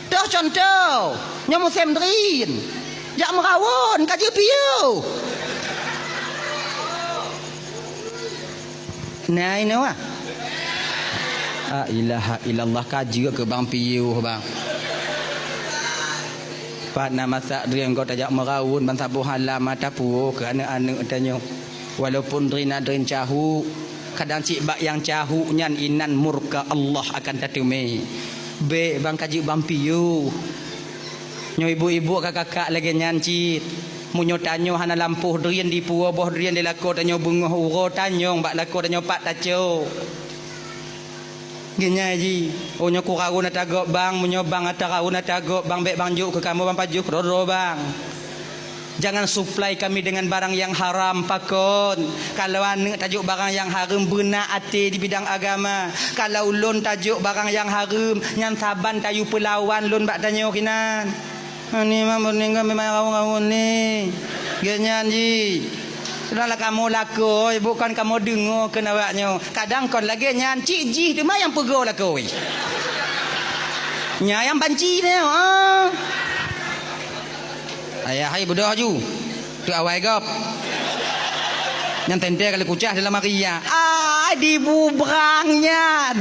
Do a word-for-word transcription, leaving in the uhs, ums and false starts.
Toh contoh, nyoe musém drien. Jak meurawon ka jeuet piôh. Nah, inoe wah. La ilaha illallah, ka jeuet keu bang piôh, bang. Pat na masak drien gob tajak meurawon ban saboh halam mata puoh keu aneuk-aneuk tanyoe. Walaupun drien na drien cahuk, kadang cit bak nyang cahuk nyan inan murka Allah akan tateumé. Bék bang ka jeuet bang piôh. Nyoe ibu-ibu ka kakak lagée nyan cit. Meunyoe tanyoe hana lampôh drien dipuwoe boh drien di lakoe tanyoe beungoh uroe tanyong bak lakoe tanyoe pat tacok. Geunyai jih, oh nyoe kurawon ata gob bang, meunyoe bang ata rawon ata gob bang, bék bang jok keu kamoe bang pajoh keudroe-droe bang. Jangan supply kami dengan barang yang haram, pakon. Kalau aneuk tajok barang yang hareuem, beuna até di bidang agama. Kalau ulôn tajok barang yang hareuem, nyan saban tayue peulawan lôn bak tanyoe kinan. Ani mah meuneuk memang rawon-rawon ni. Geuhnyan jih. Sudahlah kamoe lakoe, bukan kamoe deungoe keu awak nyoe. Kadang kon lagée nyan, cit jih teuma nyang peugoe lakoe. Nyan nyang banci nyoe, ah. Ayah hai beudôh aju. Tu awai gob. Nyang teuntée kali kucah dalam hari ya. Ah, dibubrang nyan.